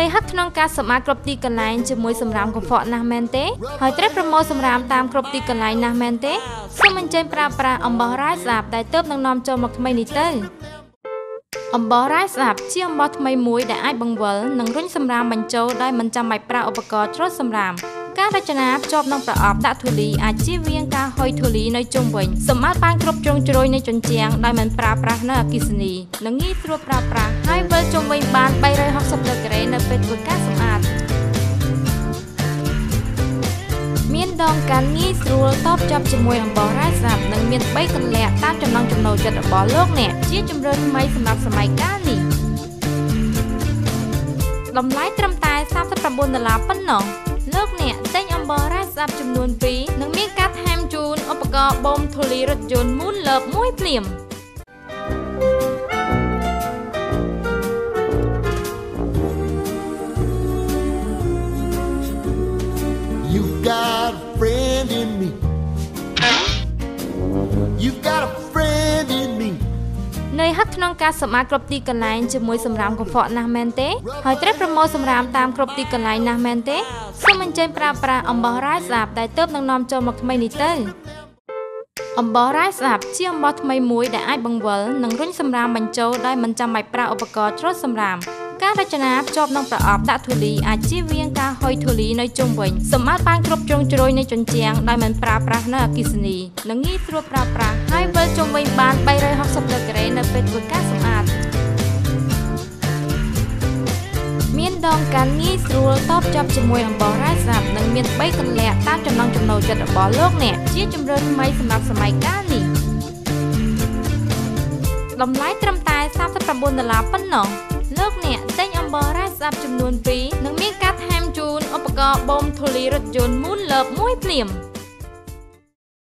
យហត់ក្នុងការសម្អាតគ្រប់ទីកន្លែងជាមួយសម្រាមកខ្វក់ណាស់មែនទេហើយត្រូវប្រមូលសម្រាមតាមគ្រប់ទីកន្លែងណាស់មែនទេសូមអញ្ជើញប្រើប្រាស់អំបោះរ៉ែស្អាតដែលទើបនឹងនាំចូលមកថ្មីនេះទៅអំបោះរ៉ែស្អាតជាអំបោះថ្មីមួយដែលអាចបង្វិលនិងរុញសម្រាមបញ្ចូលដោយមិនចាំបាច់ប្រើឧបករណ៍ច្រូតសម្រាមការរចនាភ្ជាប់នឹងប្រអប់ដាក់ធូលីអាចជៀសវាងការហុយធូលីនៅជុំវិញសម្អាតបានគ្រប់ជ្រុងជ្រោយនៃជញ្ជាំងដោយមិនប្រើប្រាស់នៅអគ្គិសនីនិងងាយស្រួលប្រើប្រាស់ហើយវិលជុំវិញបាន360ដឺក្រេនៅពេលធ្វើការសម្អាតមានដងកាន់ងាយស្រួលតបជាប់ជាមួយអំបោះរ៉ែស្អាតនិងមាន3កន្លាក់តាមចំណង់ចំណូលចិត្តរបស់លោកអ្នកជាជម្រើសថ្មីសម្រាប់សម័យកាលនេះតម្លៃត្រឹមតែ39ដុល្លារប៉ុណ្ណោះលោកអ្នកទិញអំបោះរ៉ែស្អាតចំនួន2និងមានការថែមជូនឧបករណ៍បូមធូលីរថយន្តមូនលើបមួយភ្លាម You've got a friend in me. You've got a friend in me. នឿយហត់ក្នុងការសម្អាតគ្រប់ទីកន្លែងជាមួយសម្រាមកខ្វក់ណាស់មែនទេហើយត្រូវប្រមូលសម្រាមតាមគ្រប់ទីកន្លែងណាស់មែនទេសូមអញ្ជើញប្រើប្រាស់អំបោះរ៉ែស្អាតដែលទើបនឹងនាំចូលមកថ្មីនេះទៅអំបោះរ៉ែស្អាតជាអំបោះថ្មីមួយដែលអាចបង្វិលនិងរុញសម្រាមបញ្ចូលដោយមិនចាំបាច់ប្រើឧបករណ៍ច្រូតសម្រាមការរចនាភ្ជាប់នឹងប្រអប់ដាក់ធូលីអាចជៀសវាងការហុយធូលីនៅជុំវិញសម្អាតបានគ្រប់ជ្រុងជ្រោយនៃជញ្ជាំងដោយមិនប្រើប្រាស់នៅអគ្គិសនីនិងងាយស្រួលប្រើប្រាស់ហើយវិលជុំវិញបាន360ដឺក្រេនៅពេលធ្វើការសម្អាតមានដងកាន់ងាយស្រួលតបជាប់ជាមួយអំបោះរ៉ែស្អាតនិងមាន3កន្លាក់តាមចំណង់ចំណូលចិត្តរបស់លោកអ្នកជាជម្រើសថ្មីសម្រាប់សម័យកាលនេះតម្លៃត្រឹមតែ39ដុល្លារប៉ុណ្ណោះលោកអ្នកទិញអំបោះរ៉ែស្អាតចំនួន2និងមានការថែមជូនឧបករណ៍បូមធូលីរថយន្តមូនលើបមួយភ្លាម